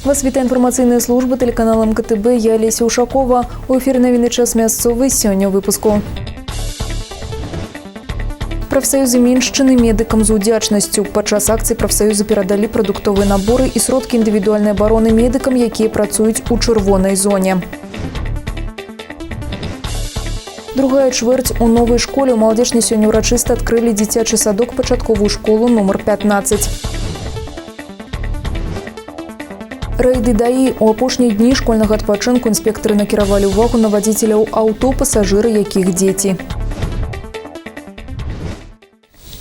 Вас вітае інфармацыйная служба тэлеканала МКТБ. Я Леся Ушакова. У эфіры «Навіны час мясцовы», сёння ў выпуску. Прафсаюзы Міншчыны медыкам з удзячнасцю. Падчас акцыі прафсаюзы перадалі прадуктовыя наборы і сродкі індывідуальнай абароны медыкам, якія працуюць у чырвонай зоне. Другая чвэрць у новай школе. У Маладзечне сёння ўрачыста адкрылі дзіцячы садок пачатковую школу нумар 15. Рэйды ДАІ. У апошнія дні школьнага адпачынку інспектары накіравалі ўвагу на вадзіцеляў аўто, пасажыры якіх дзеці.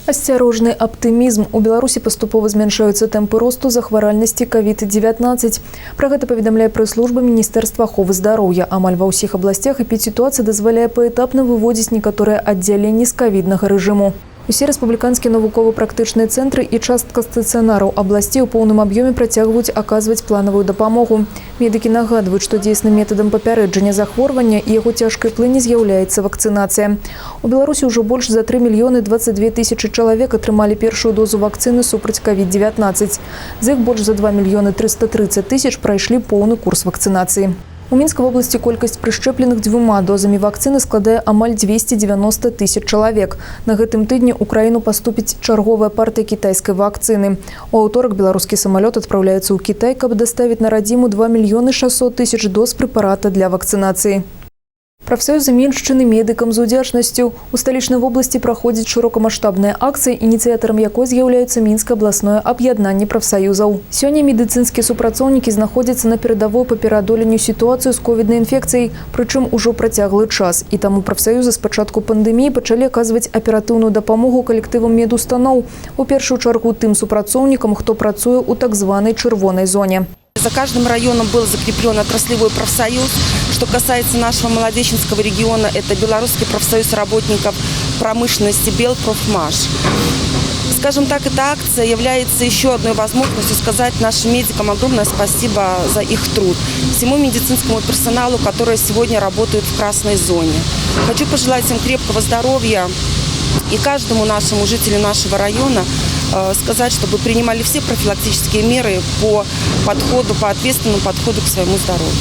Асцярожны аптымізм. У Беларусі паступова змяншаюцца тэмпы росту захваральнасці COVID-19. Пра гэта паведамляе прэс-служба Міністэрства аховы здароўя. Амаль ва ўсіх абласцях эпідсітуацыя дазваляе паэтапна выводзіць некаторыя аддзяленні з кавіднага рэжыму. Усе рэспубліканскія навукова-практычныя цэнтры і частка стацыянараў абласцей у поўным аб'ёме працягваюць аказваць планавую дапамогу. Медыкі нагадваюць, што дзейсным метадам папярэджання захворвання і яго цяжкай плыні з'яўляецца вакцынацыя. У Беларусі ўжо больш за 3 мільёны 22 тысячы чалавек атрымалі першую дозу вакцыны супраць COVID-19. З іх больш за 2 мільёны 330 тысяч прайшлі поўны курс вакцынацыі. У Мінскай вобласці колькасць прышчэпленых дзвюма дозамі вакцыны складае амаль 290 тысяч чалавек. На гэтым тыдні ў краіну паступіць чарговая партыя кітайскай вакцыны. У аўторак беларускі самалёт адпраўляецца ў Кітай, каб даставіць на радзіму 2 мільёны 600 тысяч доз прэпарата для вакцынацыі. Прафсаюзы Міншчыны медыкам з удзячнасцю. У сталічнай вобласці праходзіць шырокамасштабная акцыя, ініцыятарам якой з'яўляецца Мінскае абласное аб'яднанне прафсаюзаў. Сёння медыцынскія супрацоўнікі знаходзяцца на перадавой па пераадоленню сітуацыю з ковіднай інфекцыяй, прычым ужо працяглы час. І таму прафсаюзы з пачатку пандэміі пачалі аказваць аператыўную дапамогу калектывам медустаноў. У першую чаргу тым супрацоўнікам, хто працуе ў так званай чырвонай зоне. За каждым районом был закреплен отраслевой профсоюз. Что касается нашего Молодечненского региона, это Белорусский профсоюз работников промышленности «Белпрофмаш». Скажем так, эта акция является еще одной возможностью сказать нашим медикам огромное спасибо за их труд, всему медицинскому персоналу, который сегодня работает в красной зоне. Хочу пожелать им крепкого здоровья и каждому нашему жителю нашего района сказать, чтобы принимали все профилактические меры по ответственному подходу к своему здоровью.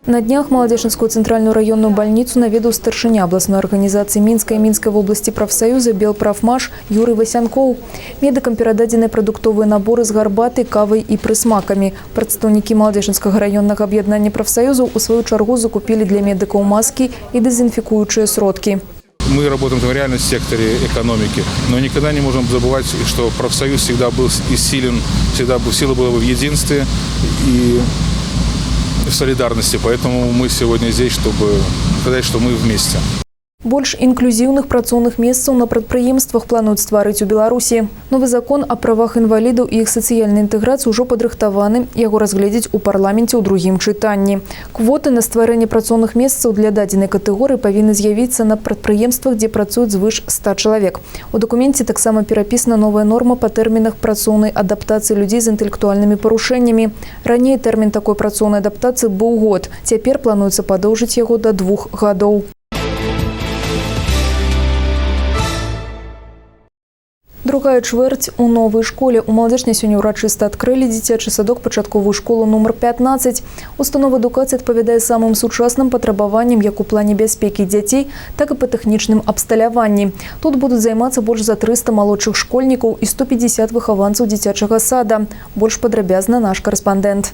На днях Маладзечанскую цэнтральную раённую бальніцу наведаў старшыня абласной арганізацыі Мінскай і Мінскай вобласці прафсаюза «Белпрафмаш» Юрый Васянкоў. Медыкам перададзены прадуктовыя наборы з гарбатай, кавай і прысмакамі. Прадстаўнікі Маладзечанскага раённага аб'яднання прафсаюзаў у сваю чаргу закупілі для медыкаў маскі і дэзінфікуючыя сродкі. Мы работаем в реальном секторе экономики, но никогда не можем забывать, что профсоюз всегда был и силен, всегда был, сила была в единстве и в солидарности. Поэтому мы сегодня здесь, чтобы сказать, что мы вместе. Больш інклюзіўных працоўных месцаў на прадпрыемствах плануюць стварыць у Беларусі. Новы закон аб правах інвалідаў і іх сацыяльнай інтэграцыі ўжо падрыхтаваны. Яго разгледзяць у парламенце ў другім чытанні. Квоты на стварэнне працоўных месцаў для дадзенай катэгорыі павінны з'явіцца на прадпрыемствах, дзе працуюць звыш 100 чалавек. У дакуменце таксама перапісана новая норма па тэрмінах працоўнай адаптацыі людзей з інтэлектуальнымі парушэннямі. Раней тэрмін такой працоўнай адаптацыі быў год. Цяпер плануецца падоўжыць яго да 2 гадоў. Другая чвэрць у новай школе. У Маладзечне сёння ўрачыста адкрылі дзіцячы садок пачатковую школу нумар 15. Установа адукацыі адпавядае самым сучасным патрабаванням як у плане бяспекі дзяцей, так і па тэхнічным абсталяванні. Тут будуць займацца больш за 300 малодшых школьнікаў і 150 выхаванцаў дзіцячага сада. Больш падрабязна наш карэспандэнт.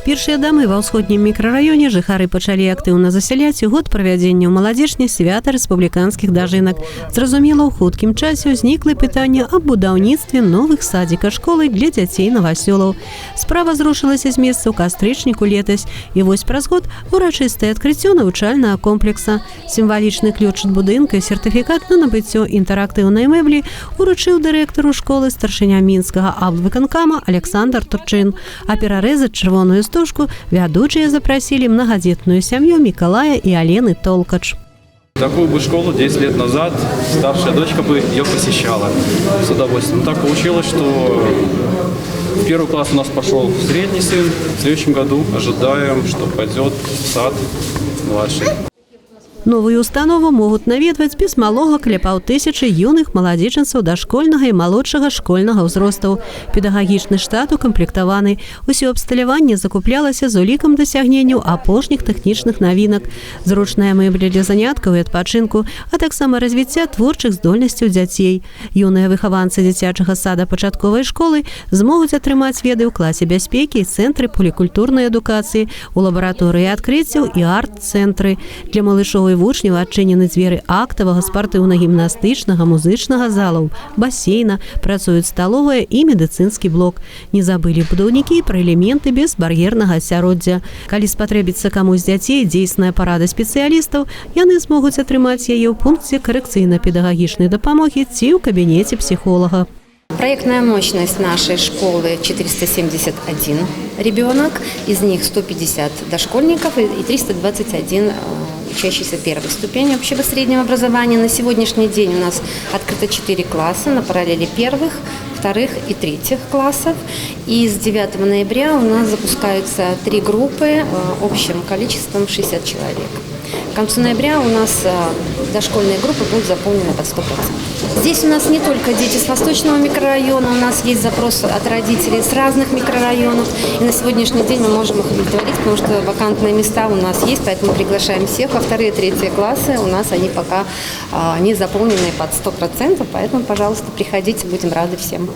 Першыя дамы ва ўсходнім мікрараёне жыхары пачалі актыўна засяляць у год правядзення ў Маладзечне свята рэспубліканскіх дажынак. Зразумела, у хуткім часе ўзнікла пытанне аб будаўніцтве новых садзіка школы для дзяцей навасёлаў. Справа зрушылася з месца ў кастрычніку летась, і вось праз год урачыстае адкрыццё навучальнага комплекса. Сімвалічны ключ ад будынка і сертыфікат на набыццё інтэрактыўнай мэблі уручыў дырэктару школы старшыня Мінскага аблвыканкама Александр Турчын. А перарэзаць чырвоную стужку вядучыя запрасілі мнагадзетную сям'ю Мікалая і Алены Толкач. Такую бы школу 10 лет назад старшая дочка бы ее посещала с удовольствием. Но так получилось, что в первый класс у нас пошел средний сын. В следующем году ожидаем, что пойдет в сад младший. Новую установу могуць наведваць без малога каля паўтысячы юных маладзечанцаў дашкольнага і малодшага школьнага ўзростаў. Педагагічны штат укамплектаваны. Усё абсталяванне закуплялася з улікам дасягненняў апошніх тэхнічных навінак. Зручная мэбля для заняткаў і адпачынку, а таксама развіцця творчых здольнасцяў дзяцей. Юныя выхаванцы дзіцячага сада пачатковай школы змогуць атрымаць веды ў класе бяспекі і цэнтры полікультурнай адукацыі, у лабараторыі адкрыццяў і арт-цэнтры. Для малышоў і вучняў адчынены дзверы актавага, спартыўна-гімнастычнага, музычнага залаў, басейна, працуюць сталовая і медыцынскі блок. Не забылі будаўнікі пра элементы безбар'ернага асяроддзя. Калі спатрэбіцца камусь з дзяцей дзейсная парада спецыялістаў, яны змогуць атрымаць яе ў пункце карэкцыйна-педагагічнай дапамогі ці ў кабінеце псіхолага. Проектная мощность нашей школы 471 ребенок, из них 150 дошкольников и 321 учащийся первой ступени общего среднего образования. На сегодняшний день у нас открыто 4 класса на параллели первых, вторых и третьих классов. И с 9 ноября у нас запускаются три группы общим количеством 60 человек. К концу ноября у нас дошкольные группы будут заполнены под 100%. Здесь у нас не только дети с восточного микрорайона, у нас есть запрос от родителей с разных микрорайонов. И на сегодняшний день мы можем их удовлетворить, потому что вакантные места у нас есть, поэтому приглашаем всех во вторые и третьи классы. У нас они пока не заполнены под 100%, поэтому, пожалуйста, приходите, будем рады всем.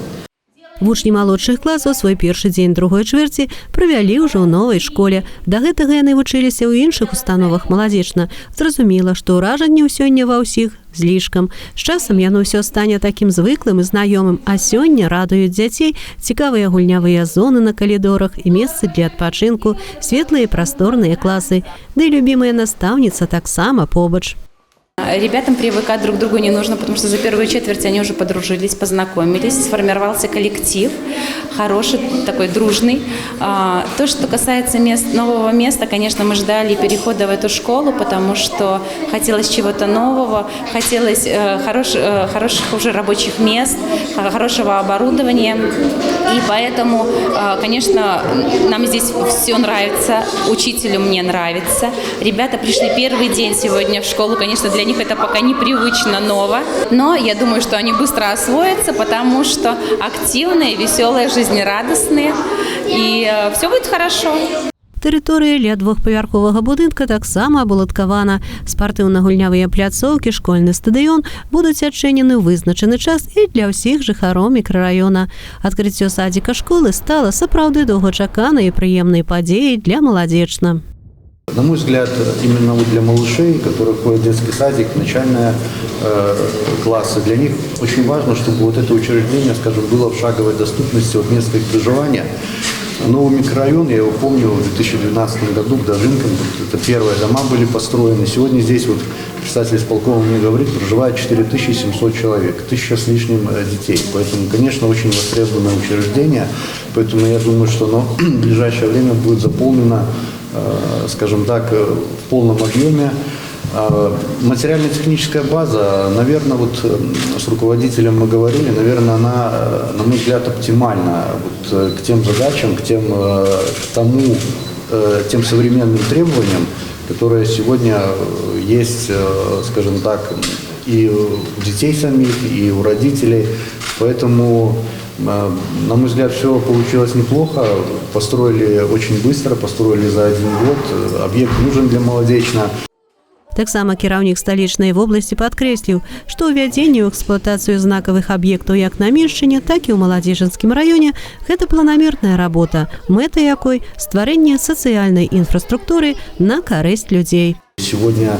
Вучні малодшых класаў свой першы дзень другой чвэрці правялі ўжо ў новай школе. Да гэтага яны вучыліся ў іншых установах Маладзечна. Зразумела, што ўражанняў сёння ва ўсіх з лішкам. З часам яно ўсё стане такім звыклым і знаёмым, а сёння радуюць дзяцей цікавыя гульнявыя зоны на калідорах і месцы для адпачынку, светлыя і прасторныя класы. Ды і любімая настаўніца таксама побач. Ребятам привыкать друг к другу не нужно, потому что за первую четверть они уже подружились, познакомились, сформировался коллектив, хороший, такой дружный. То, что касается нового места, конечно, мы ждали перехода в эту школу, потому что хотелось чего-то нового, хотелось хороших уже рабочих мест, хорошего оборудования. И поэтому, конечно, нам здесь все нравится, учителю мне нравится. Ребята пришли первый день сегодня в школу, конечно, для них это пока непривычно, ново, но я думаю, что они быстро освоятся, потому что активные, веселые, жизнерадостные, и все будет хорошо. Тэрыторыя ля двухпавярховага будынка таксама абуладкавана. Спартыўна-гульнявыя пляцоўкі, школьны стадыён будуць адчынены ў вызначаны час і для ўсіх жыхароў мікрараёна. Адкрыццё садзіка школы стала сапраўды доўгачаканай і прыемнай падзеяй для Маладзечна. На мой взгляд, именно вот для малышей, которые ходят в детский садик, начальные классы, для них очень важно, чтобы вот это учреждение, скажем, было в шаговой доступности от места их проживания. Новый микрорайон, я его помню, в 2012 году к Дожинкам, вот это первые дома были построены. Сегодня здесь, вот председатель исполкома мне говорит, проживает 4700 человек, 1000 с лишним детей. Поэтому, конечно, очень востребованное учреждение. Поэтому я думаю, что оно в ближайшее время будет заполнено, скажем так, в полном объеме. Материально-техническая база, наверное, вот с руководителем мы говорили, наверное, она, на мой взгляд, оптимальна вот к тем задачам, к тем современным требованиям, которые сегодня есть, скажем так, и у детей самих, и у родителей. Поэтому, на мой взгляд, все получилось неплохо. Построили очень быстро, построили за один год. Объект нужен для Молодечно. Таксама кіраўнік сталічнай вобласці падкрэсліў, што ўвядзенне ў эксплуатацыю знакавых аб'ектаў як на Міншчыне, так і ў Маладзечанскім раёне гэта планамерная работа, мэта якой стварэнне сацыяльнай інфраструктуры на карысць людзей. Сегодня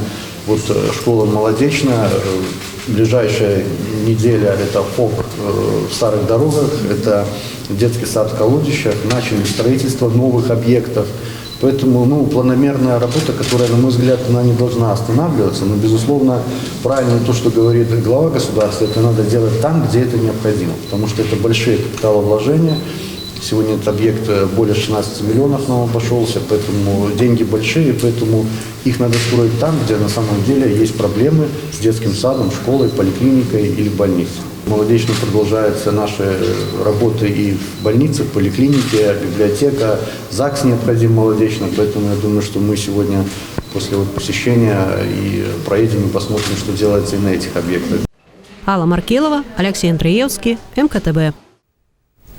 вот школа Молодечно, ближайшая неделя — это ФОК в Старых Дорогах, это детский сад в Колодищах, начали строительство новых объектов. Поэтому, ну, планомерная работа, которая, на мой взгляд, она не должна останавливаться. Но, безусловно, правильно то, что говорит глава государства, это надо делать там, где это необходимо. Потому что это большие капиталовложения. Сегодня этот объект более 16 миллионов нам обошелся, поэтому деньги большие, поэтому их надо строить там, где на самом деле есть проблемы с детским садом, школой, поликлиникой или больницей. Молодечно продолжаются наши работы и в больнице, в поликлинике, библиотека, ЗАГС необходим Молодечно, поэтому я думаю, что мы сегодня После вот посещения и проедем и посмотрим, что делается и на этих объектах. Алла Маркелова, Алексей Андреевский, МКТБ.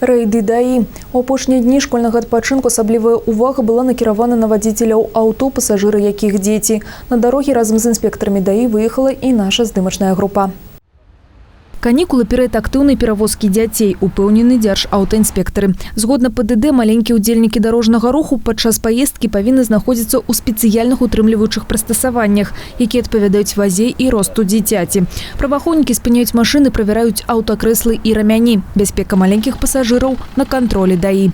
Рэйды ДАІ. У апошнія дні школьнага адпачынку асаблівая ўвага была накіравана на вадзіцеляў аўто, пасажыры якіх дзеці. На дарогі разам з інспектарамі ДАІ выехала і наша здымачная група. Канікулы — перыяд актыўнай перавозкі дзяцей, упэўнены дзяржаўтаінспектары. Згодна ПДД, маленькія ўдзельнікі дарожнага руху падчас паездкі павінны знаходзіцца ў спецыяльных утрымліваючых прыстасаваннях, якія адпавядаюць вазе і росту дзіцяці. Праваахоўнікі спыняюць машыны, правяраюць аўтакрэслы і рамяні. Бяспека маленькіх пасажыраў на кантролі ДАІ.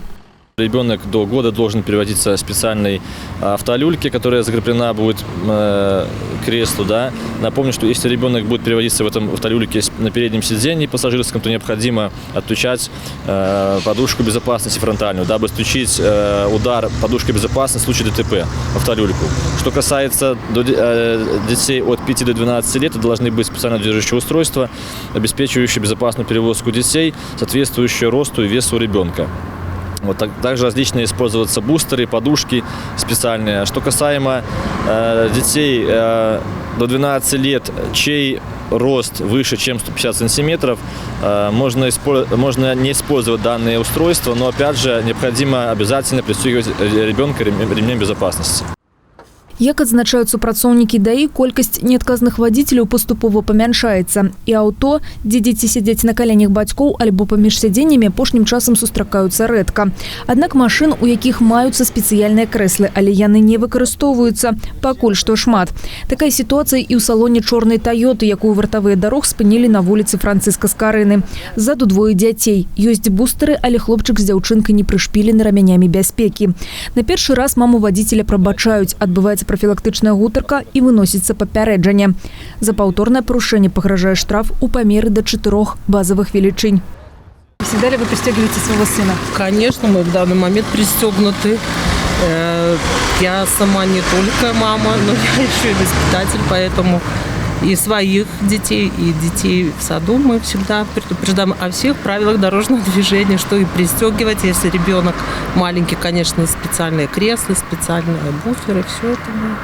Ребенок до года должен перевозиться в специальной автолюльке, которая закреплена будет к креслу. Да. Напомню, что если ребенок будет перевозиться в этом автолюльке на переднем сиденье пассажирском, то необходимо отключать подушку безопасности фронтальную, дабы исключить удар подушкой безопасности в случае ДТП в автолюльку. Что касается детей от 5 до 12 лет, это должны быть специально удерживающие устройства, обеспечивающие безопасную перевозку детей, соответствующие росту и весу ребенка. Вот, также различные используются бустеры, подушки специальные. Что касаемо детей до 12 лет, чей рост выше, чем 150 сантиметров, можно не использовать данные устройства, но опять же необходимо обязательно пристегивать ребенка ремнем безопасности. Як адзначаюць супрацоўнікі ДАІ, колькасць неадказных вадзіцеляў паступова памяншаецца. І аўто, дзе дзеці сядзяць на каленях бацькоў альбо паміж сядзеннямі, апошнім часам сустракаюцца рэдка. Аднак машын, у якіх маюцца спецыяльныя крэслы, але яны не выкарыстоўваюцца, пакуль што шмат. Такая сітуацыя і ў салоне чорнай «Таёты», якую вартавыя дарог спынілі на вуліцы Францыска Скарыны. Ззаду двое дзяцей. Ёсць бустеры, але хлопчык з дзяўчынкай не прышпілены рамянямі бяспекі. На першы раз маму вадзіцеля прабачаюць, адбываецца прафілактычная гутарка і выносіцца папярэджанне. За паўторнае парушэнне пагражае штраф у памеры да чатырох базавых велічынь. Всегда ли вы пристегиваете своего сына? Конечно, мы в данный момент пристегнуты. Я сама не только мама, но я еще и воспитатель, поэтому и своих детей, и детей в саду мы всегда предупреждаем о всех правилах дорожного движения, что и пристегивать, если ребенок маленький, конечно, специальные кресла, специальные буферы, все это мы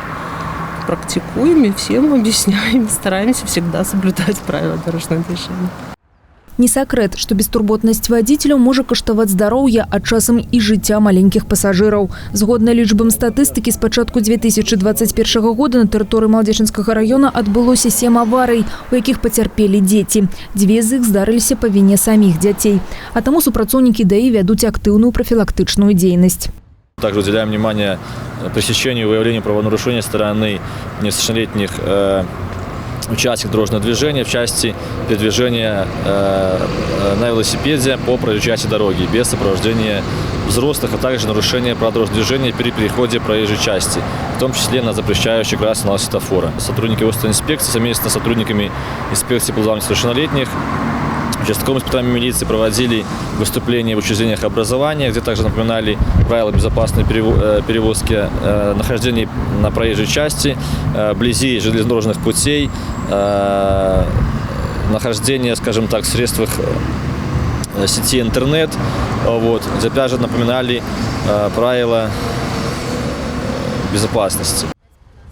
практикуем и всем объясняем, стараемся всегда соблюдать правила дорожного движения. Не сакрэт, што бестурботнасць вадзіцеляў можа каштаваць здароўя, а часам і жыцця маленькіх пасажыраў. Згодна лічбам статыстыкі, з пачатку 2021 года на тэрыторыі Маладзечанскага раёна адбылося сем аварый, у якіх пацярпелі дзеці. Дзве з іх здарыліся па віне саміх дзяцей. А таму супрацоўнікі ДАІ вядуць актыўную прафілактычную дзейнасць. Также уделяем внимание пресечению и выявлению правонарушений со стороны несовершеннолетних участников дорожного движения в части передвижения на велосипеде по проезжей части дороги без сопровождения взрослых, а также нарушение правил дорожного движения при переходе проезжей части, в том числе на запрещающий красный сигнал светофора. Сотрудники инспекции совместно с сотрудниками инспекции по делам несовершеннолетних, участковыми инспекторами милиции проводили выступления в учреждениях образования, где также напоминали правила безопасной перевозки, нахождение на проезжей части, вблизи железнодорожных путей, нахождение, скажем так, в средствах сети интернет, вот, где опять же напоминали правила безопасности.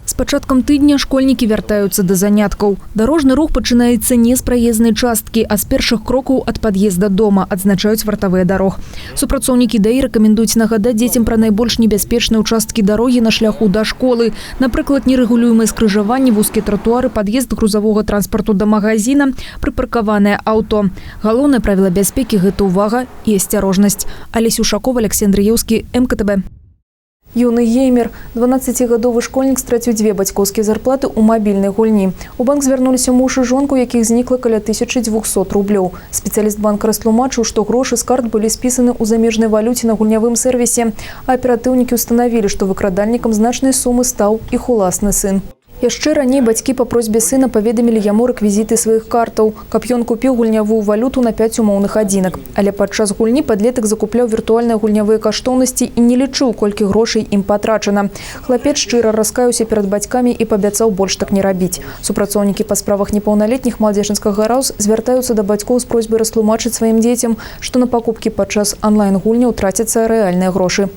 З пачаткам тыдня школьнікі вяртаюцца да заняткаў. Дарожны рух пачынаецца не з праезнай часткі, а з першых крокаў ад пад'езда дома, адзначаюць вартавыя дарог. Супрацоўнікі ДАІ рэкамендуюць нагадаць дзецям пра найбольш небяспечныя ўчасткі дарогі на шляху да школы. Напрыклад, нерэгулюемыя скрыжаванні, вузкія тратуары, пад'езд грузавога транспарту да магазіна, прыпаркаванае аўто. Галоўнае правіла бяспекі — гэта ўвага і асцярожнасць. Алеся Ушакова, Алексей Андрееўскі, МКТБ. Юны геймер. 12-гадовы школьнік страціў дзве бацькоўскія зарплаты ў мабільнай гульні. У банк звярнуліся муж і жонка, у якіх знікла каля 1200 рублёў. Спецыяліст банка растлумачыў, што грошы з карт былі спісаны ў замежнай валюце на гульнявым сэрвісе. А аператыўнікі ўстанавілі, што выкрадальнікам значнай сумы стаў іх уласны сын. Яшчэ раней бацькі па просьбе сына паведамілі яму рэквізіты сваіх картаў, каб ён купіў гульнявую валюту на 5 умоўных адзінак. Але падчас гульні падлетак закупляў віртуальныя гульнявыя каштоўнасці і не лічыў, колькі грошай ім патрачана. Хлапец шчыра раскаяўся перад бацькамі і паабяцаў больш так не рабіць. Супрацоўнікі па справах непаўналетніх Маладзечанскага РАУС звяртаюцца да бацькоў з просьбай растлумачыць сваім дзецям, што на пакупкі падчас анлайн-гульняў трацяцца рэальныя грошы.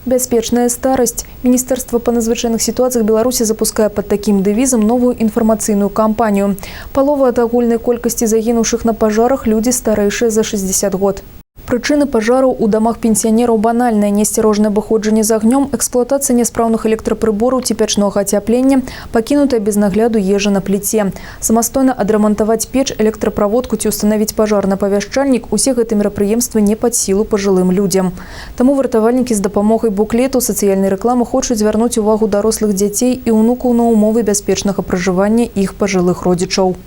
Бяспечная старасць. Міністэрства па надзвычайных сітуацыях Беларусі запускае пад такім дэвізам новую інфармацыйную кампанію. Палова ад агульнай колькасці загінуўшых на пажарах – людзі старэйшыя за 60 год. Прычыны пажараў у дамах пенсіянераў банальныя: неасцярожнае абыходжанне з агнём, эксплуатацыя няспраўных электрапрыбораў ці пячнога ацяплення, пакінутая без нагляду ежа на пліце. Самастойна адрамантаваць печ, электраправодку ці ўстанавіць пажарны апавяшчальнік – усе гэтыя мерапрыемствы не пад сілу пажылым людзям. Таму выратавальнікі з дапамогай буклетаў, сацыяльнай рэкламы хочуць звярнуць увагу дарослых дзяцей і ўнукаў на ўмовы бяспечнага пражывання іх пажылых родзічаў.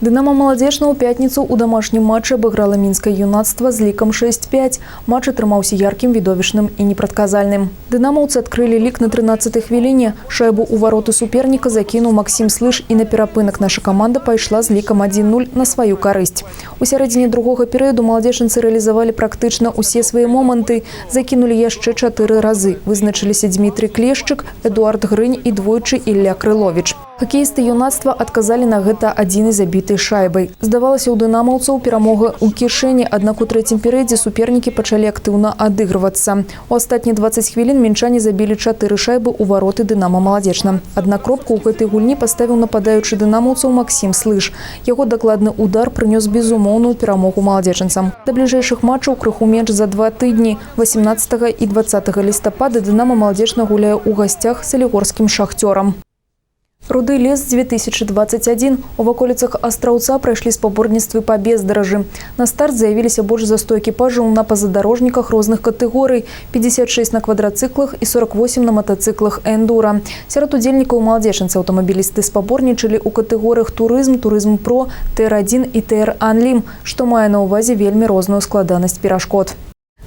«Дынама» Маладзечна ў пятніцу ў домашнім матчы абыграла мінскае «Юнацтва» з лікам 6-5. Матч атрымаўся яркім, відовішчным і непрадказальным. Дынамаўцы адкрылі лік на 13-й хвіліне. Шайбу ў вароты суперніка закінуў Максім Слыш, і на перапынак наша каманда пайшла з лікам 1-0 на сваю карысць. У сярэдзіне другога перыяду маладзечанцы рэалізавалі практычна ўсе свае моманты. Закінулі яшчэ 4 разы. Вызначыліся Дмітрый Клешчык, Эдуард Грынь і двойчы Ілля Крыловіч. Хакеісты «Юнацтва» адказалі на гэта адзінай забітай шайбай. Здавалася, у дынамаўцаў перамога ў кішэні, аднак у трэцім перыядзе супернікі пачалі актыўна адыгрывацца. У астатнія 20 хвілін мінчане забілі 4 шайбы ў вароты «Дынама» Маладзечна. Аднак кропку ў гэтай гульні паставіў нападаючы дынамаўцаў Максім Слыш. Яго дакладны удар прынёс безумоўную перамогу маладзечанцам. Да бліжэйшых матчаў крыху менш за 2 тыдні. 18 і 20 лістапада «Дынама» Маладзечна гуляе ў гасцях з салігорскім «Шахцёрам». Руды лес 2021. У ваколіцах Астраўца прайшлі спаборніцтвы па бездаражы. На старт заявіліся больш за 100 экіпажаў на пазадарожніках розных катэгорый: 56 на квадрацыклах і 48 на матацыклах эндура. Сярод удзельнікаў маладзечанцы аўтамабілісты спаборнічалі ў катэгорыях турызм, турызм-про, ТР1 і ТР-анлім, што мае на ўвазе вельмі розную складанасць перашкод.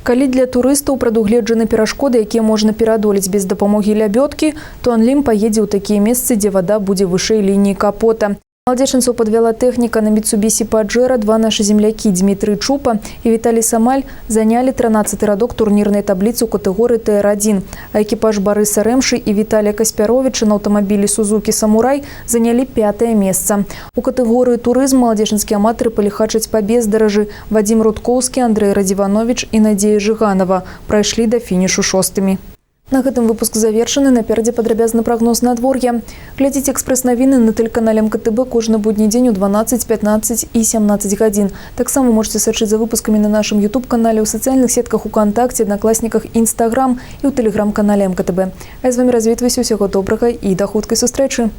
Калі для турыстаў прадугледжаны перашкоды, якія можна перадолець без дапамогі лябёдкі, то анлім паедзе ў такія месцы, дзе вада будзе вышэй лініі капота. Маладзечанцаў падвяла тэхніка на Митсубиси Паджэра. Два нашы землякі Дмітрый Чупа і Віталій Самаль занялі 13-ы радок турнірнай табліцы ў катэгорыі ТР1. А экіпаж Барыса Рэмшы і Віталія Каспяровіча на аўтамабілі Сузукі Самурай занялі 5-е месца. У катэгорыі турызм маладзечанскія аматары паліхачаць па бездаражы. Вадзім Рудкоўскі, Андрэй Радзіванович і Надзея Жыганова прайшлі да фінішу шостымі. На гэтым выпуск завершаны. Наперадзе падрабязны прагноз надвор'я. Глядзіце экспрэс-навіны на тэлеканале МКТБ кожны будні дзень у 12, 15 і 17 гадзін. Таксама можете сачыць за выпускамі на нашым YouTube-канале, у сацыяльных сетках УКантакце, Аднакласніках, Інстаграм і ў тэлеграм-канале МКТБ. А я з вамі развітваюся. Усяго добрага і да хуткай сустрэчы.